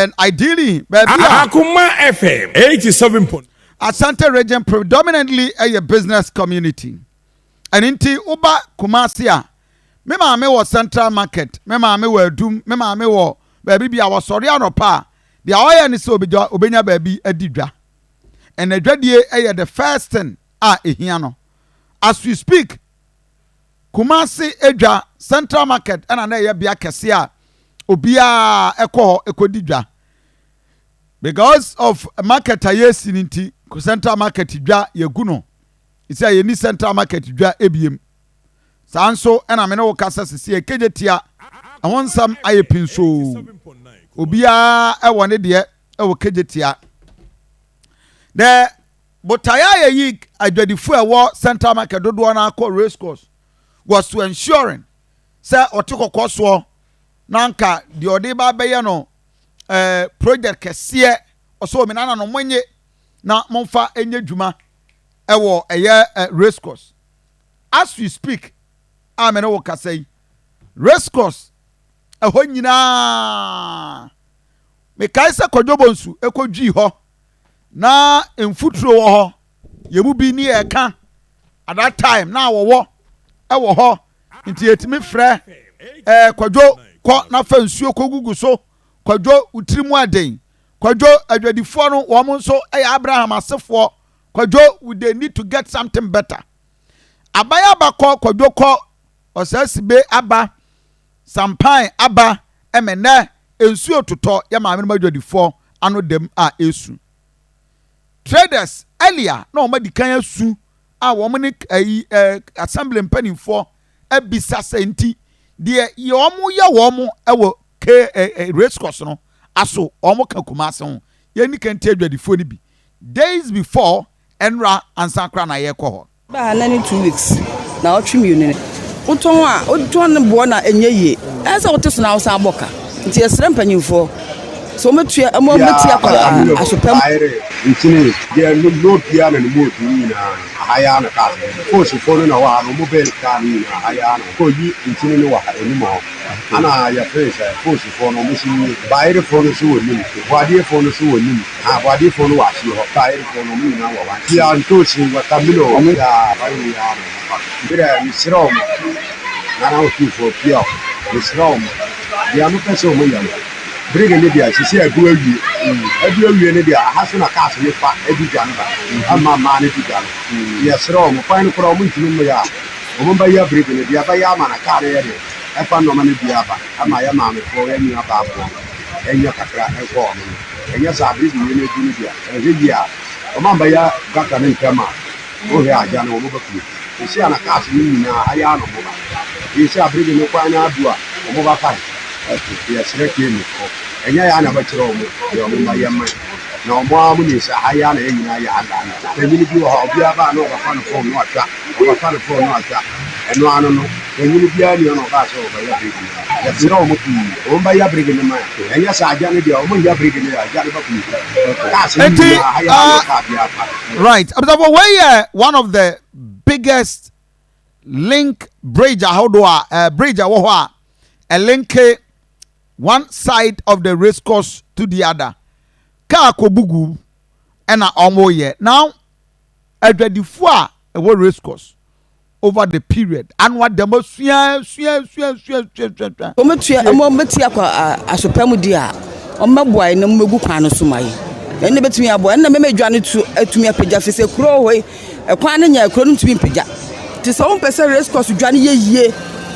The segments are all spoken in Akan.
And ideally, baabi a Akoma FM 87 point. Asante Region predominantly ɛyɛ business community. Ɛno nti woba Kumasi a, me maame wɔ Central Market, me maame wɔ Adum, me maame wɔ baabi bi a wɔsɔre anɔpa a, deɛ ɔyɛ ne sɛ obɛgya obɛnya baabi adi dwa. And adwadie ɛyɛ the first thing a ehia no. As we speak, Kumasi edwa, Central Market, ɛna na ɛyɛ bea kɛse a obiara ɛkɔ hɔ ɛkɔdi dwa. Because of market a yɛsi no nti, Central Market dwa yɛgu no sɛ yɛni Central Market dwa ebiem. Saa nso ɛna me ne wo kasa sisi ekegye tia ɛho nsɛm ayɛ pinsoo. Obiara ɛwɔ ne deɛ ɛwɔ Kegye tia. The botaeɛ a yɛyi adwadifo a ɛwɔ Central Market dodoɔ no akɔ Race Course was to ensuring sɛ ɔte kɔkɔɔ soɔ na nka deɛ ɔde ba bɛyɛ no project kɛseɛ ɔsɛ omi nana no monye na momfa nyɛ dwuma ɛwɔ ɛyɛ Race Course. As we speak a mene wo kasa yi, Race Course ɛhɔ nyinaa, mekae sɛ Kwadwo Bonsu ɛkɔdwii hɔ na mfuturo wɔ hɔ. Yɛn mu bi ni yɛka at that time na wɔwɔ ɛwɔ hɔ nti yɛtumi frɛ Kwadwo kɔ na fa nsuo kɔ gugu so. Kwadwo wotiri mu aden. Kwadwo, adwadifoɔ no wɔn nso ɛyɛ Abraham asefoɔ. Kwadwo, they need to get something better. Aban aba kɔ, Kwadwo kɔ, ɔsɛsibe aba, sampan aba, ɛmɛ nɛ nsuo totɔ yɛ maame no adwadifoɔ ano dɛm a esu. Traders earlier na wɔn adi kan asu a wɔn ne ɛyi assembly mpanimfoɔ abisa sɛ nti deɛ yɛ wɔn yɛ wɔn ɛwɔ ke ɛ ɛ Race Course no aso wɔn ka Kumase ho. Yɛn ni kɛntɛ adwadifoɔ no bi days before ɛnra ansa kora na yɛkɔ hɔ. Baa na ne 2 weeks na ɔtwe 2 ne wotɔn a wotɔn ne boɔ na ɛnyɛ yie. Ɛyɛ sɛ wote so na wosan bɔ ka nti yɛsrɛ mpanyimfoɔ sɛ wɔmɛtua ɛmɔ mɛtua kɔ asopɛ mu. Ayere nkyene deɛ no no bia na ne mu otu nyinaa aha ya na kaa polisifoɔ no na wɔ ha no, ɔmo bɛn kaa no nyinaa aha ya na kɔ yi nkyene no wɔ ha anim hɔ. Ana yɛfrɛ sɛ polisifoɔ no, ɔmo so nie, baayerefoɔ no so wɔ nim, buadeɛfoɔ no so wɔ nim ha, buadeɛfoɔ no wɔ aseɛ hɔ, baayerefoɔ no ɔmo nyinaa wɔ hɔ bia ntoosi, watermelon ya bayere ya na ɔmo fa berɛ. Mesrɛ ɔmo, nana otumfoɔ pia mesrɛ ɔmo, deɛ mepɛ sɛ ɔmo yɛ no, bridge ne deɛ sisi adu awie, adu awie ne deɛ aha so na cars ne fa adi dwa no ba ama mmaa no di dwa no. Yɛsrɛ ɔmo, kwan no koraa ɔmo ntumi mmɔ yɛ a, ɔmo bɛyɛ bridge no deɛ ɛbɛyɛ ama na kaa no yɛ deɛ ɛfa nnɔma no bi aba ama yɛ maamefoɔ, yɛ nua baafoɔ ɛnyɛ kakra ɛnkɔ ɔmo no. Ɛnyɛ saa, bridge wei no adu no deɛ ɛhwɛ yie a ɔmo ambɛyɛ gutter no ntɛm a wohwɛ agya no ɔmo bɛkuro esi a na cars no nyinaa ayɛ ano ɔmo ba esi a bridge no kwan no adu a ɔmo ba fa. Yɛsrɛ kemi kɔ ɛnyɛ yɛ ana bɛkyerɛ ɔmo deɛ ɔmo ma yɛ man na ɔmo ara mo nim sɛ ha yɛ ana yɛ nyinaa yɛ ada no. Panyin bi wɔ hɔ, obiara baa na ɔbɛfa no phone no atwa, ɔbɛfa no phone no atwa ɛno ano no. Panyin biara ni ɔno ɔbaa sɛ ɔbɛyɛ bridge no. Yɛsrɛ ɔmo pii, ɔmo bɛyɛ bridge no man. Ɛnyɛ sɛ agya no deɛ ɔmo nyɛ bridge no yɛ agya no bɛkum cars no Enti, nyinaa ha yɛ ana kaa biara fa. Right, abisafo, wei yɛ one of the biggest link bridge ahodoɔ a bridge a ɛwɔ hɔ a ɛlink one side of the race course to the other. Kaa kɔbugu ɛna ɔmo yɛ now. Adwadifoɔ a ɛwɔ race course over the period ano adam asua sua sua sua sua sua sua. Wɔmɛtua ɛmɔ mɛtua kɔ asopɛ mu di a ɔmmɛboa yɛ na mmɛgu kwan no so ma yɛ. Ɛnna bɛtumi aboa, ɛnna mɛmɛ dwa no tu atumi apagya fi sɛ kuro hɔ yi ɛkwan no nyɛ kuro no ntumi mpagya. Nti sɛ wɔmpɛ sɛ race course dwa no yɛ yie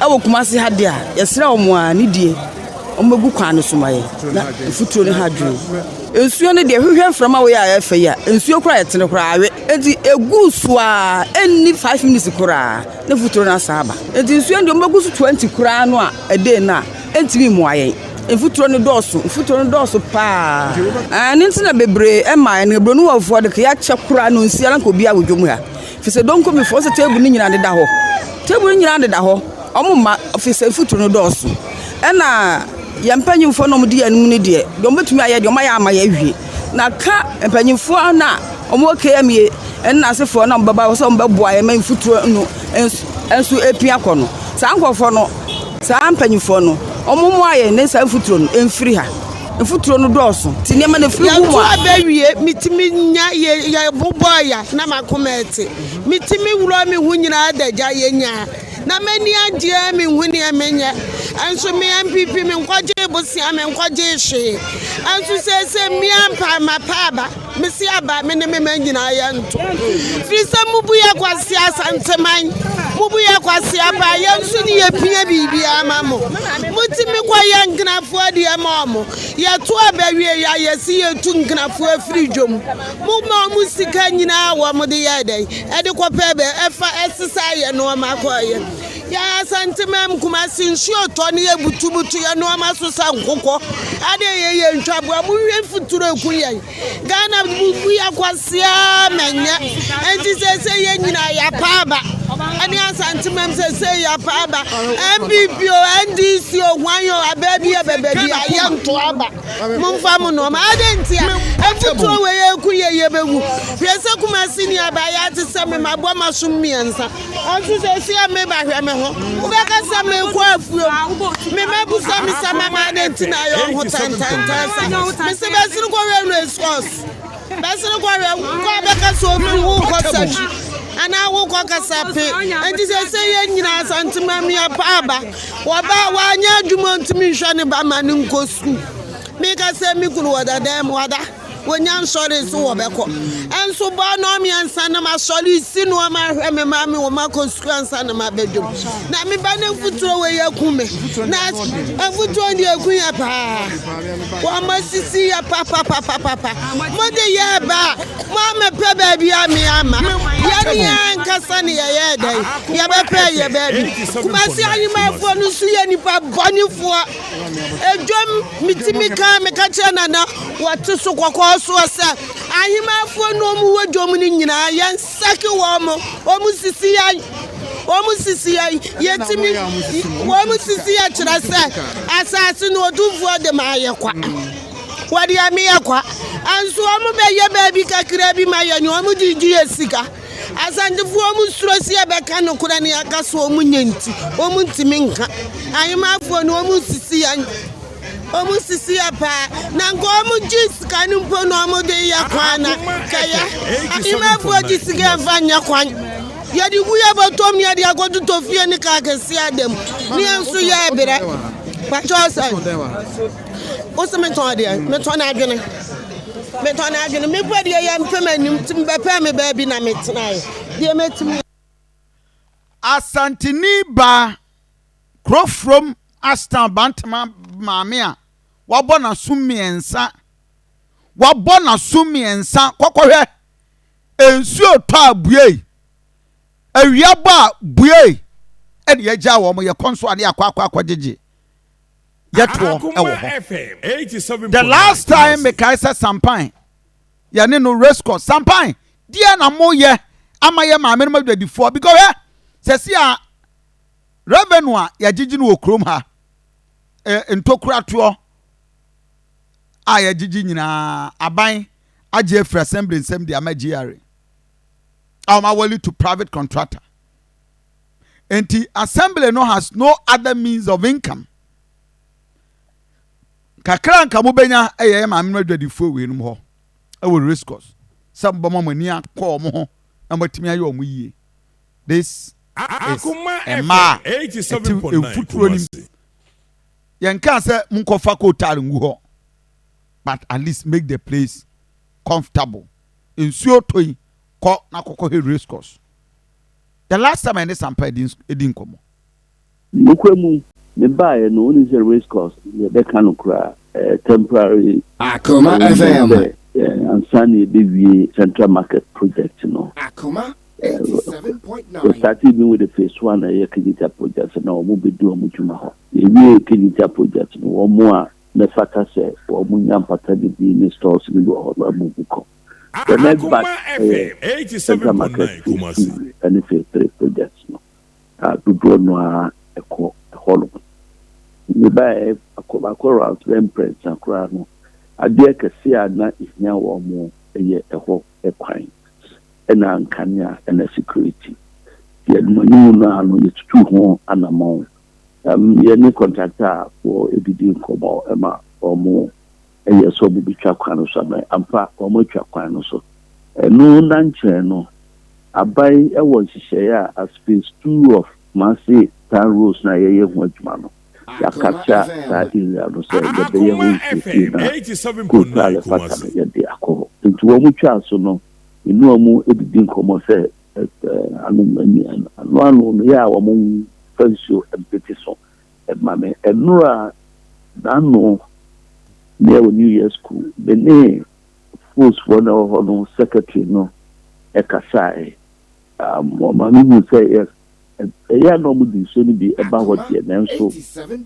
ɛwɔ Kumase ha deɛ a, yɛsrɛ wɔn a ne die wɔmmɛgu kwan no so ma yɛ na mfuturo no ha dwene. Nsuo no deɛ, hwehwɛ mframa wei a ɛfɛ yi a nsuo koraa yɛtene koraa awe nti egu so a ɛnni 5 minutes koraa na mfuturo no asan aba. Nti nsuo no deɛ, wɔmmɛgu so 20 koraa no a ɛdee no a ɛntumi mmoa yɛn. Mfuturo no dɔɔso, mfuturo no dɔɔso paa. Ɛne nti na bebree ɛma ɛno eburonuwɔfoɔ de yɛakyɛ koraa no nsia na nka obi awɔ dwom ha fi sɛ donkomifoɔ sɛ table no nyinaa deda hɔ, table no nyinaa deda hɔ. Ɔmo ma fi sɛ mfuturo no dɔɔso. Ɛna yɛn mpanyinfoɔ na ɔmo di yɛn anim no deɛ ɔmo bɛtumi ayɛ deɛ ɔmo ayɛ ama yɛ awie na ka mpanyinfoɔ na ɔmo wɔ KMA ɛne asefoɔ na ɔmo bɛba sɛ ɔmo bɛboa yɛn ma mfuturo no nso epia kɔ no. Saa nkurɔfoɔ no, saa mpanyinfoɔ no, ɔmo mmoa yɛn ne saa mfuturo no mfiri ha. Mfuturo no dɔɔso nti nneɛma no firi gu mu Yɛto a. aba wie, metumi nya yɛ yɛbobɔ ya na m'akoma ɛte. Metumi wura me ho nyinaa adagya yɛ nyaa na m'ani agye menhu neɛ menyɛ. Ɛnso me NPP menkɔgyee bosea, menkɔgyee hwee. Ɛnso seesei mmea mpa mapa aba. Mese aba me ne me mma nyinaa yɛnto. Firi sɛ mubu yɛ kwasea Asanteman. Mubu yɛ kwasea paa. Yɛn nso ne yɛpia biribiara ma mo. Motumi kɔyɛ nkenafoɔ deɛ ma ɔmo. Yɛto aba wie yɛ a yɛse yɛtu nkenafoɔ afiri dwom. Moma ɔmo sika nyinaa a wɔn de yɛɛ dɛn ɛde kɔpɛ bɛ ɛfa ɛsesa yɛ nnoɔma kɔɔyɛ. Yɛn Asanteman Kumasi nsuo tɔ ne yɛ butubutu yɛ nnoɔma so sɛ nkokɔ. Adeɛ yɛ yɛ ntwaboa. Monhwɛ mfuturo ɛku yɛn. Ghana bubu yɛ kwasea mɛnyɛ. Enti seesei yɛn nyinaa yɛapa aba. Ɛne Asanteman seesei yɛapa aba. NPP o, NDC o, hwan o, aba bi ɛbɛba bi a yɛnto aba. Momfa mo nnoɔma. Adɛn nti a mfuturo wei ɛku yɛ yɛbɛwu. Hwɛ sɛ Kumasi ni aba yɛ ate sɛ me mabɔ m'asom mmiɛnsa. Ɔnso seesei a meba hwɛ me ho. Wobɛka sɛ merekɔ afuom. Me mma bisa me sɛ mama adɛn nti na ayɛ wo ho tantantan saa. Mese bɛsene kɔhwɛ race course. Bɛsene kɔhwɛ kɔ a bɛka sɛ ofiri wokɔ sahwi anaa wokɔ kasape. Enti seesei yɛn nyinaa Asantema mia pa aba. Wɔba a wanyɛ adwuma ntumi nhwɛ ne ba ma no nkɔ sukuu. Meka sɛ me kunu wɔ dada mu wada. Wɔnya nsɔre so wɔbɛkɔ. Nso bɔ nnɔnmiɛnsa na masɔre si nnoɔma ahwɛ me maame wɔ makɔ sukuu ansa na maba dwom. Na me ba no mfuturo wei aku me. Na mfuturo deɛ aku yɛ paa. Wɔn asisi yɛ papapapapa. Mode yɛ ba a, mo amɛpɛ baabi a me ama. Yɛne yɛn ankasa ne yɛyɛɛ dɛn? Yɛbɛpɛ yɛ baabi. Kumasi ahemmafoɔ no nso yɛ nipa bɔnefoɔ. Edwam metumi ka meka kyerɛ Nana wɔte so kɔkɔɔ soɔ sɛ ahemmafoɔ no wɔn wɔ dwam no nyinaa yɛnsɛke wɔn mo wɔn sisi yɛn wɔn sisi yɛn yɛtumi wɔn sisi yɛ kyerɛ sɛ asase no otumfoɔ de ma ayɛ kwa wɔde ame yɛ kwa nso wɔn bɛyɛ baabi kakra bi ma yɛn wɔn de gye yɛ sika. Asantefoɔ wɔn suro sɛ yɛbɛka nokorɛ no yɛaka so wɔn nyɛ nti wɔn ntumi nka. Ahemafoɔ no wɔn sisi yɛn wɔn sisi yɛ paa na nka wɔn gye sika no mpo na wɔn de yɛ kwan na kɛyɛ ahemafoɔ gye sika mfa nyɛ kwan yɛde gu yɛ bɔtɔm yɛde akɔtotɔ fie ne kaa kɛseɛ ada mu ne yɛn nso yɛ brɛ pakyɛ sɛ Wo se metɔn deɛ? Metɔn adwene. Metɔn adwene. Me mpo deɛ yɛ mpɛ m'anim nti mebɛpɛɛ me baabi na metenaeɛ. Deɛ mɛtumi. Asanteni baa Kurofurom Ashtown Bantama maame a wabɔ n'aso mmiɛnsa wabɔ n'aso mmiɛnsa kɔkɔhwɛ nsuo tɔ a buei awia bɔ a buei ɛne yɛgya wɔn yɛkɔ nso a ne yɛakɔ akɔ akɔgyegye yɛtoɔ wɔ hɔ. The last time mekae sɛ Sampan yɛne no race course Sampan deɛ na moyɛ ama yɛ maame no adwadifoɔ because hwɛ sɛsi a revenue a yɛgyegye no wɔ kurom ha e, ntokuratoɔ a yɛgyegye nyinaa aban agye afiri assembly nsɛm de ama GRA a wɔn awɔli to private contractor. Nti assembly no has no other means of income. Kakra nka mobɛnya ɛyɛ yɛ maame no adwadifoɔ weinom hɔ ɛwɔ race course sɛ mobɛma mo ani akɔ wɔn ho na moatumi ayɛ wɔn yie. This is mmaa a ɛte mfuturo nim. Yɛnkaa sɛ monkɔfa kootaar ngu hɔ but at least make the place comfortable. Nsuo tɔ yi kɔ na kɔkɔhwɛ race course. The last time a yɛne Sampa adi nkɔmmɔ. Nokorɛ mu, me baeɛ no, wonim sɛ race course yɛbɛka no koraa, ɛyɛ temporary Akoma arrangement FM. sɛ ansa na yɛbɛwie Central Market project no. Akoma We 87.9. started even with the phase one a ɛyɛ Kejetia project na wɔn bɛdi wɔn dwuma hɔ. Yɛwiee Kejetia project no, wɔn a na ɛfata sɛ wɔn nya mpata no bi ne stores no bi wɔ hɔ no amuvu kɔ. The next batch yɛ Central Market Phase 2 ne Phase 3 projects no a dodoɔ no ara kɔ hɔnom. Mebaeɛ akɔ baako rounds bɛyɛ mprɛnsa koraa no, adeɛ kɛseɛ a na ɛhia wɔn yɛ ɛhɔ kwan ɛna nkanea ɛna security. Nti animanimu no ara no yɛtutu ho anammɔn. Yɛne contractor foɔ didi nkɔmmɔ ma wɔn. yɛ sɛ wɔbɛtwa kwan no so ama yɛn. Ampa, wɔatwa kwan no so. Ɛno nankyɛn no, aban wɔ nhyehyɛeɛ a as phase 2 of Kumasi town roads no a yɛyɛ ho adwuma no, yɛakapkya saa area no sɛ yɛbɛyɛ hɔ nsiesie na coal tar a ɛfata no yɛde akɔ hɔ. Nti wɔtwaa so no, me ne wɔn didi nkɔmmɔ sɛ ano ano no yɛ a wɔmfa nsuo mpete so ma me. Nnora n'ano ne ɛwɔ New Year School, me ne Force foɔ no ɛwɔ hɔ no secretary no kasaeɛ. Wɔma me hu sɛ yes, ɛyɛ a na wɔde nsuo no bi ba hɔ deɛ, nanso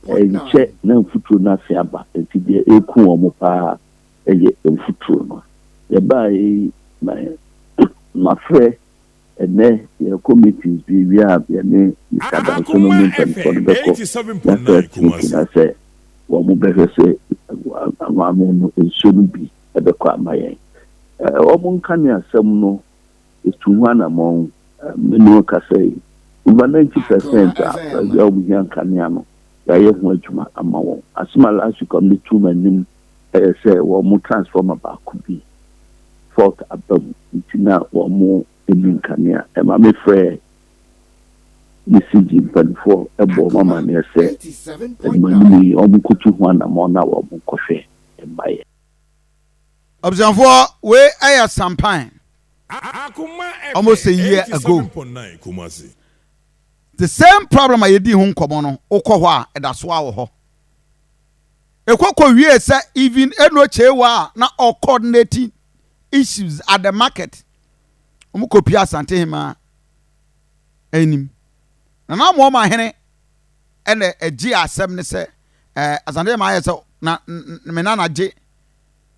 ɛnkyɛ na mfuturo no ase aba. Nti deɛ ɛreku wɔn paa yɛ mfuturo no. Yɛbaeɛ yi, mafrɛ ɛnnɛ yɛrekɔ meetings bi, wie a yɛne Mister Danso nom ne mpanimfoɔ no bɛkɔ yɛasɛ meeting na sɛ wɔbɛhwɛ sɛ ano ano no nsuo no bi bɛkɔ ama yɛn. Wɔn nkaneasɛm no tu ho anammɔn. Me ne wo kasa yi, over 90% a baabi a wɔhia nkanea no, yɛayɛ ho adwuma ama wɔn. Asɛm a last week wɔde too m'anim yɛ sɛ wɔn transformer baako bi fault aba mu nti na wɔn nni nkanea. Ɛma mefrɛɛ me CG mpanimfoɔ bɔɔ wɔn amanneɛ sɛ adwumanim yi wɔnkɔtu ho anammɔn na wɔnkɔhwɛ mma yɛn. Abusuafoɔ wei ɛyɛ sampan almost a year ago the same problem a yɛdii ho nkɔmmɔ no wokɔ hɔ a ɛda so ara wɔ hɔ. Ɛkɔ kɔ wie sɛ even Eno Chewa a na ɔcoordinate issues at the market wɔn kɔ pia Asante Hemaa anim. Nana Amoama hene ɛna ɛgye asɛm ne sɛ ɛɛ Asante Hemaa ayɛ sɛ na me nana gye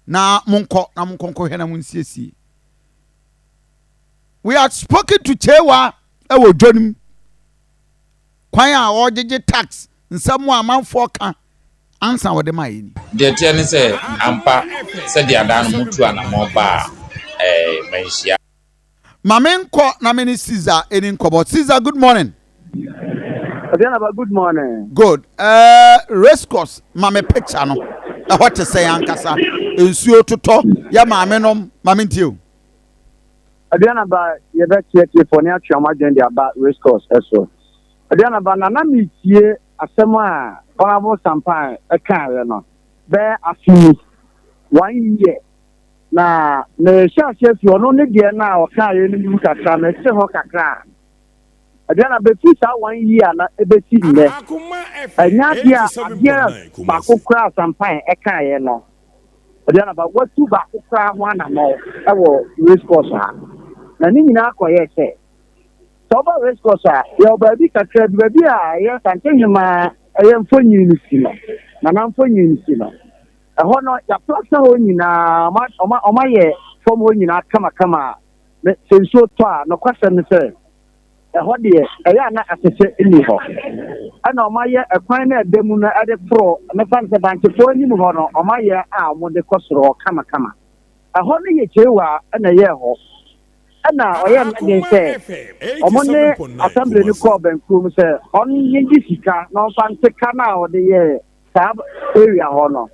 na monkɔ na monkɔ nkɔhwɛ na monsiesie. We had spoken to Chewa ɛwɔ dwa no mu kwan a ɔregyegye tax nsɛm a amanfoɔ ka ansa wɔde maa yɛn ni. Deɛ ɛteɛ ne sɛ, ampa, sɛdeɛ adaa no motuu anammɔn baa ɛɛ manhyia. Ma me nkɔ na me ne Caesar ɛni nkɔmɔ. Caesar, good morning. Aduanaba, good morning. Good. Uh, race course, ma me picture no. Ɛhɔ te sɛ ankasa. Nsuo totɔ, yɛ maame nom, ma me ntie o. Aduanaba, yɛbɛteɛ tiefoɔ ne atwe wɔn adwene de aba race course ɛso. Aduanaba, na na metie asɛm a Honorable Sampan ɛkaeɛ no bɛyɛ afe ni, one year. Na mehyɛ aseɛ fi ɔno ne deɛ no a ɔkaeɛ no mu kakra, mete hɔ kakra a, Aduana bɛfiri saa one year na ɛbɛsi nnɛ, ɛnyɛ adeɛ a adeɛ baako koraa Sampan ɛkaeɛ no, Aduana ba watu baako koraa ho anamɔ ɛwɔ race course ha. Na ne nyinaa kɔyɛɛ sɛ, sɛ woba race course a, yɛwɔ baabi kakra bi, baabi a ɛyɛ Asantehema ɛyɛ mfonyin no si no, Nana mfonyin no si no. Ɛhɔ no, yɛaplasta hɔ nyinaa, wɔayɛ fam hɔ nyinaa kamakama a, sɛ nsuo tɔ a, nokwasɛm ne sɛ, ɛhɔ deɛ, ɛyɛ a na asese nni hɔ. Ɛna wɔayɛ ɛkwan no a ɛda mu no de foro, mɛfa no sɛ Bankyefoɔ anim hɔ no, wɔayɛ a wɔde kɔ soro hɔ kamakama. Ɛhɔ no yɛ Kyewa na ɛyɛɛ hɔ. Ɛna ɔyɛɛ n'adwene sɛ wɔne assembly no kɔɔ bɛnkurom sɛ ɔnyegye sika na ɔmfa nte ka no a ɔde yɛɛ saa area hɔ no.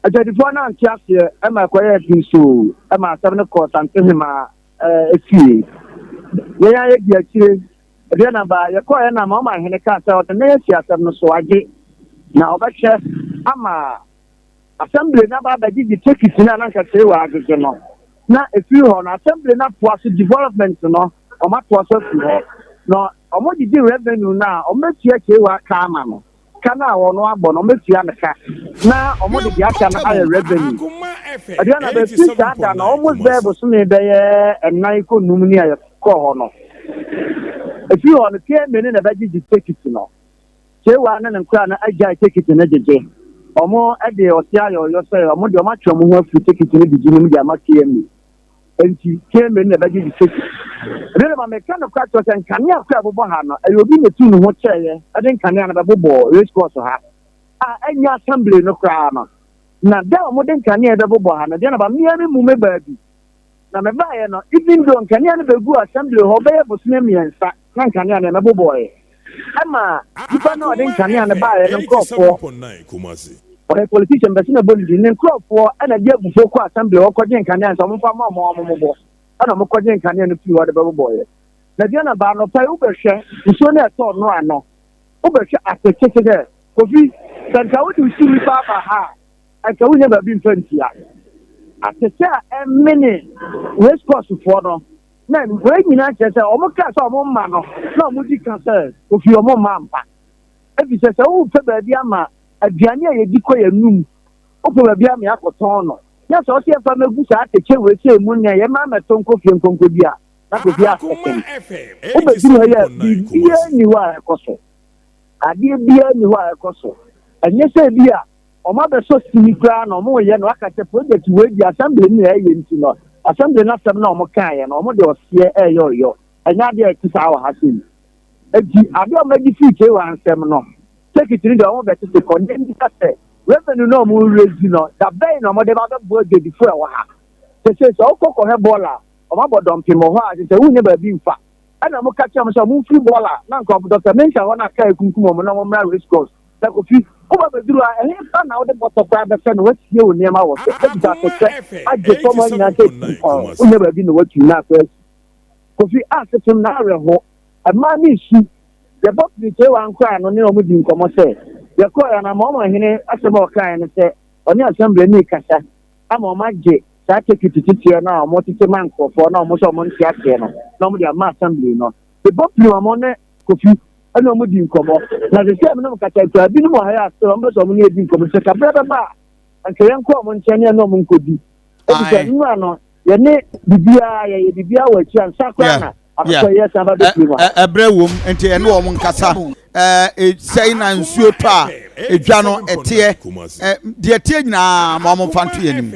Adwadifoɔ no ante aseɛ ma ɛkɔyɛɛ pinsoo ma asɛm no kɔɔ Santehemaa fie. Yɛn ara yɛdi akyire deɛ na ba yɛkɔeɛ na ma ɔmanhene kaa sɛ ɔde ne asi asɛm no so agye na ɔbɛhwɛ ama assembly no aba abɛgyegye tekiti no a na anka Kyeiwaa agyegye no. Na ɛfiri hɔ no assembly no atoa so development no wɔatoa so afiri hɔ na wɔgyegye revenue no a wɔbɛtua Kyeiwaa ka ama no. Ka no a ɔno abɔ no, wɔbɛtua no ka na wɔde deɛ aka no ayɛ revenue. Aduana, bɛfiri saa da no, almost bɛyɛ bosome bɛyɛ ɛnan kɔ num ni a yɛkɔɔ hɔ no. Ɛfiri hɔ no, KMA no na ɛbɛgyegye tekiti no. Kyewa ne ne nkoraa no agyae tekiti no gyegye. Wɔde ɔse ayɛ ɔyɔ sɛ wɔn deɛ wɔatwe wɔn ho afiri tekiti no gyegye no mu de ama KMA. Enti, Kemi na ɛbɛgyegye Seki. Ɛno de ma meka nokorɛ kyerɛ sɛ nkanea koro a ɛbobɔ ha no, ɛyɛ obi na ɛtuu ne ho kyɛeɛ de nkanea no bɛbobɔɔ race course ha a ɛnyɛ assembly no koraa no. Na da a wɔde nkanea yi bɛbobɔ ha no, deɛ na ba mmea me mu mebaa bi. Na mebaeɛ no, even though nkanea no bɛguu assembly hɔ bɛyɛ bosome mmiɛnsa na nkanea no ɛmɛbobɔeɛ. Ɛma nipa no a ɔde nkanea no baeɛ no nkurɔfoɔ. Ɔyɛ politician bɛsi na bɔ ne din. Ne nkurɔfoɔ ɛna de abufuo kɔ assembly hɔ kɔgye nkanea sɛ ɔmomfa ma ɔmo ɔmo mobɔ. Ɛna ɔmo kɔgye nkanea no firi hɔ de bɛbobɔeɛ. Na deɛ na ba anɔpa yi wobɛhwɛ nsuo no ɛtɔɔ no ano. Wobɛhwɛ atɛkyɛ sɛ Kofi sɛ nka wode wo siri fa aba ha a nka wonya baabi mfa ntia. Atɛkyɛ a ɛmene race course foɔ no na wei nyinaa kyerɛ sɛ ɔmo kaa sɛ ɔmo mma no na ɔmo di ka sɛ Kofi ɔmo mma ampa. Efisɛ sɛ wopɛ baabi ama aduane a yɛdi kɔ yɛn anum, wopɛ baabi ama yɛakɔtɔn no, na sɛ ɔsɛ yɛmfa mɛgu saa atɛkyɛ wei sɛ mu nea yɛma mɛtɔ nkɔ fie nkɔnkɔdi a, na Kofi asɛm. Wobɛduru ha yi a, biribiara nni hɔ a ɛkɔ so. Adeɛ biara nni hɔ a ɛkɔ so. Ɛnyɛ sɛ bi a ɔmo abɛsɔ sini koraa na ɔmo yɛ no aka sɛ project wei di assembly no na ɛyɛ nti no, assembly no asɛm na ɔmo kaeɛ no, ɔmo de ɔseɛ ɛyɛ ɔyɔ. Ɛnyɛ adeɛ a ɛte saa wɔ ha sei. Eti adeɛ a ɔmo agye firi Kyewa nsɛm no, tekiti no deɛ ɔmo bɛtete kɔ. Ne nisa sɛ revenue na ɔmo raise no, da bɛn na ɔmo de ba bɛboa adwadifo a ɛwɔ ha. Sese sɛ ɔkɔ kɔhwɛ bɔɔla a, ɔmo abɔ dɔmpem wɔ hɔ a, sɛ wunnya baabi mfa. Ɛna ɔmo ka kyerɛ ɔmo sɛ ɔmo mfiri bɔɔla na nka ɔmo Dr. Mensah hɔ na kaa ekunkum ɔmo na ɔmo mmra race course. Na Kofi, woba bɛduru a, ɛhe fa na wode bɔtɔ koraa bɛfɛ no wasie wo nneɛma wɔ so. Ebisa atɛkyɛ agye fam hɔ nyinaa sɛ etu kɔn. Wunnya baabi na watu na akɔ asi. Kofi asetem na awerɛho. Mmaa ne su. Yɛbɔ piri Kyewa nkoraa no ne wɔn di nkɔmmɔ sɛ, yɛkɔɔ anamɔ ɔman hene asɛm a ɔkaeɛ ne sɛ ɔne assembly no rekasa ama wɔn agye saa tekiti teteɛ no a wɔtete ma nkurɔfoɔ na wɔn sɛ wɔn nte aseɛ no na wɔde ama assembly no. Yɛbɔ piri wɔn ne Kofi ɛne wɔn di nkɔmmɔ. Na sɛ sɛ ɛmenom kasa koraa binom wɔ ha yɛ asɛ wɔn bɛ sɛ wɔn ne yɛdi nkɔmmɔ sɛ kabrɛ bɛba a anka yɛnkɔ wɔn nkyɛn ne ɛne wɔn nkɔdi. Efisɛ nnura no yɛne biribiara yɛyɛ biribiara wɔ akyi ansa koraa na akokɔ yɛ san ba bɛpie mu ha. Ɛbrɛ wom nti ɛne wɔn nkasa. Sɛe na nsuo tɔ a edwa no ɛteɛ, deɛ ɛteɛ nyinaa ma wɔn mfa nto yɛn anim.